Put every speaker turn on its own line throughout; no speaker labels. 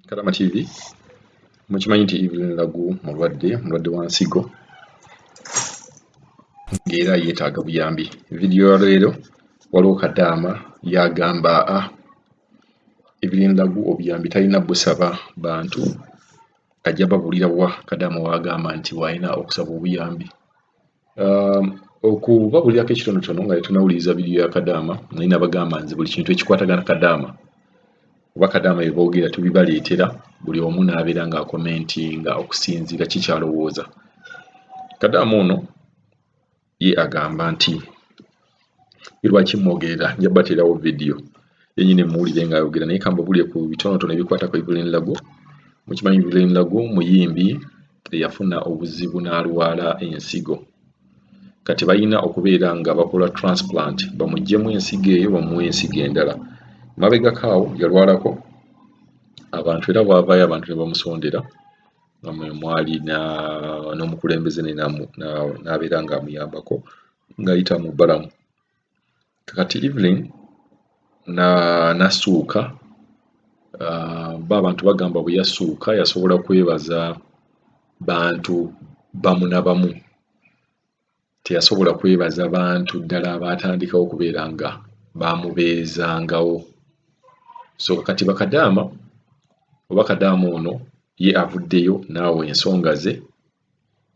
Kalama TV, mukimanyi nti Evelyn Lagu mulwadde, mulwadde wa nsigo ng'era yeetaaga buyambi. Vidiyo ya leero waliwo Kadaama yagamba Evelyn Lagu obuyambi talina busaba bantu, ajja babuulira wa Kadaama w'agamba nti w'alina okusaba obuyambi. Okubabuulirako ekitonotono nga tetunnawuliriza vidiyo ya Kadaama, naye nabagamba nze buli kintu ekikwatagana Kadaama oba Kadaama bye boogera tubibaleetera buli omu n'abeera ng'akomentinga okusinziira ki ky'alowooza. Kadaama ono ye agamba nti ye lwaki mwogerera, nja bateerawo vidiyo yennyini muwulire ng'ayogera, naye kambabuulire ku bitonotono ebikwata ku Evelyn Lagu. Mukimanyi Evelyn Lagu muyimbi eyafuna obuzibu n'alwala ensigo. Kati balina okubeera nga bakola transplant bamuggyemu ensigo eyo bamuwe ensigo endala. Mabegako awo yalwalako abantu era bw'avaayo abantu ne bamusondera nga mwe mwali n'omukulembeze naye n'abeera ng'amuyambako ng'ayita mu Balamu. Kati Evelyn n'assuuka, bo abantu bagamba bwe yassuuka yasobola kwebaza bantu bamu na bamu. Teyasobola kwebaza bantu ddala abaatandikawo okubeera nga baamubeezangawo. So kati bakadaama oba kadaama ono ye avuddeyo n'awa ensonga ze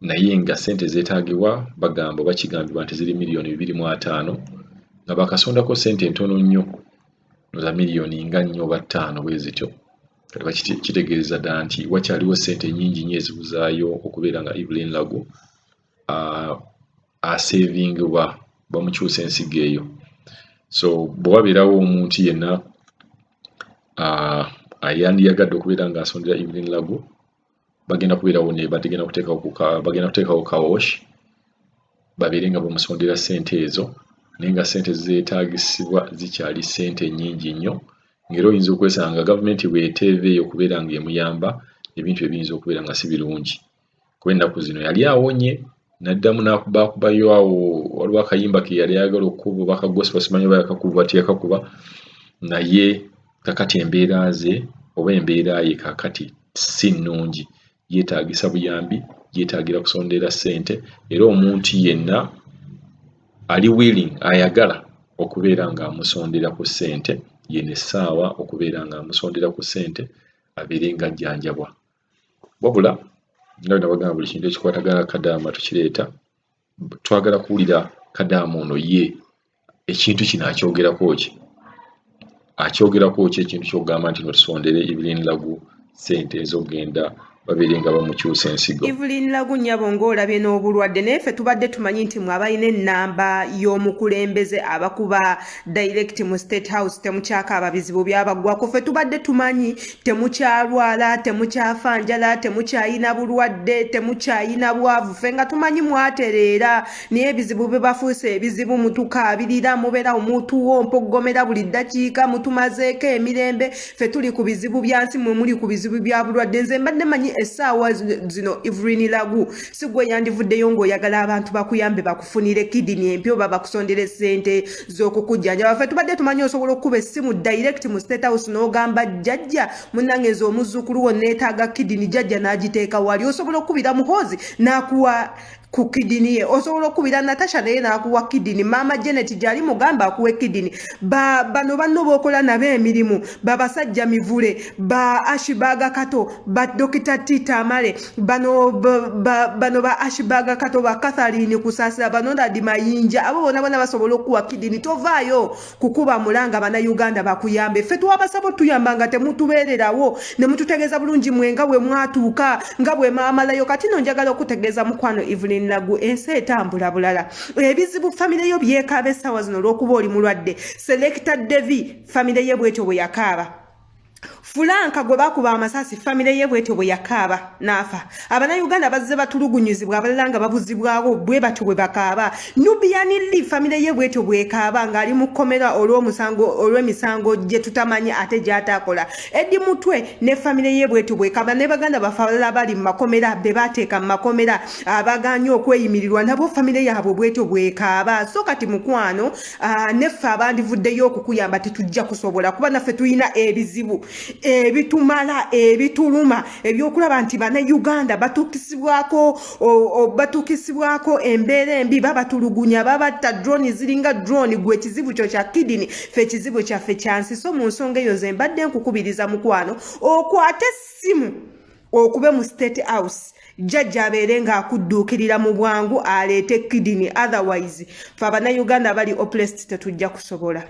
naye nga ssente ezeetaagibwa bagamba oba kigambibwa nti ziri 250 million nga baakasondako ssente ntono nnyo za miliyoni nga 4 oba 5 bwe zityo. Kati kitegeeza ddala nti wakyaliwo ssente nnyingi nnyo ezibuzaayo okubeera nga Evelyn Lagu aseevingibwa bamukyusa ensigo eyo. So bwe wabeerawo omuntu yenna ayandiyagadde okubeera ng'asondera Evelyn Lagu, bagenda kubeerawo ne bagenda kuteekawo car wash babeere nga bamusondera ssente ezo, naye nga ssente zeetaagisibwa zikyali ssente nnyingi nnyo ng'era oyinza okwesanga gavumenti bw'eteeveeyo okubeera ng'emuyamba ebintu ebiyinza okubeera nga si birungi. Kuba ennaku zino yali awonye n'addamu n'akubaakubayo awo, waliwo akayimba ke yali ayagala okukuba oba ka gospel, simanyi oba yakakuba teyakakuba, naye kakati embeera ze oba embeera ye kaakati si nnungi, yeetaagisa buyambi, yeetaagira kusondera ssente era omuntu yenna ali willing ayagala okubeera ng'amusondera ku ssente yeno essaawa okubeera ng'amusondera ku ssente abeere ng'ajjanjabwa. Wabula nga bwe nabagamba buli kintu ekikwatagana Kadaama tukireeta, twagala kuwulira Kadaama ono ye ekintu kino akyogerako ki? Akyogerako ki ekintu ky'okugamba nti no tusondere Evelyn Lagu ssente ez'okugenda babeere nga bamukyusa ensigo?
Evelyn Lagu nnyabo ng'olabye n'obulwadde, naye ffe tubadde tumanyi nti mwe abalina ennamba y'omukulembeze abakuba direct mu State House temukyakaaba, bizibu byabaggwako. Ffe tubadde tumanyi temukyalwala, temukyafa njala, temukyayina bulwadde, temukyayina bwavu. Ffe nga tumanyi mwatereera, naye ebizibu bibafuuse ebizibu, mutukaabirira, mubeerawo mutuwa ompoggomera buli ddakiika, mutumazeeko emirembe. Ffe tuli ku bizibu bya nsi, mwe muli ku bizibu bya bulwadde. Nze mbadde manyi essaawa zino Evelyn Lagu si gwe yandivuddeyo ng'oyagala abantu bakuyambe bakufunire kidney empya oba bakusondere ssente z'okukujjanjaba. Ffe tubadde tumanyi osobola okukuba essimu direct mu State House n'ogamba, "Jjajja munnange, nze omuzzukulu wo neetaaga kidney," jjajja n'agiteeka wali. Osobola okukubira Muhoozi n'akuwa ku kidney ye, osobola okukubira Natasha naye n'akuwa kidney, Maama Janet gyali mugamba akuwe kidney, bano banno b'okola nabo emirimu, babasajja mivule, ba Ashibaga Kato, ba Dokita Tita Amale, bano bano ba Ashibaga Kato, ba Catherine Kusasira, banonadi Mayinja, abo bona bona basobola okukuwa kidney. Tovaayo kukuba mulanga Bannayuganda bakuyambe. Ffe twabasaba otuyamba nga temutubeererawo ne mututegeeza bulungi mwe nga bwe mwatuuka nga bwe mwamalayo. Kati no njagala okutegeeza mukwano Evelyn Lagu, ensi etambula bulala. Ebizibu famire yo byekaaba essaawa zino olw'okuba oli mulwadde. Selector Devi famire ye bwetyo bwe yakaaba. Fulanka gwe bakuba amasasi, famire ye bwetyo bwe yakaaba n'afa. Abannayuganda bazze batulugunyizibwa, abalala nga babuzibwawo, bwe batyo bwe bakaaba. Nubian Li famire ye bwetyo bwekaaba ng'ali mu kkomera olw'omusango, olw'emisango gye tutamanyi ate gy'ataakola. Eddie Mutwe ne famire ye bwetyo bwekaaba, ne baganda baffe abalala bali mu makomera be baateeka mu makomera abagaanye okweyimirirwa, nabo famire yaabwe bwetyo bwekaaba. So kati mukwano, neffe abandivuddeyo okukuyamba tetujja kusobola kuba naffe tulina ebizibu. Ebitumala, ebituluma, ebyokulaba nti Bannayuganda batuukisibwako embeera embi, babatulugunya, babatta, drone ziringa drone. Gwe ekizibu kyo kya kidney, ffe ekizibu kyaffe kyansi. So mu nsonga eyo nze mbadde nkukubiriza, mukwano, okwate essimu okube mu State House, jjajja abeere ng'akudduukirira mu bwangu, aleete kidney. Otherwise fe Abannayuganda bali oppressed tetujja kusobola.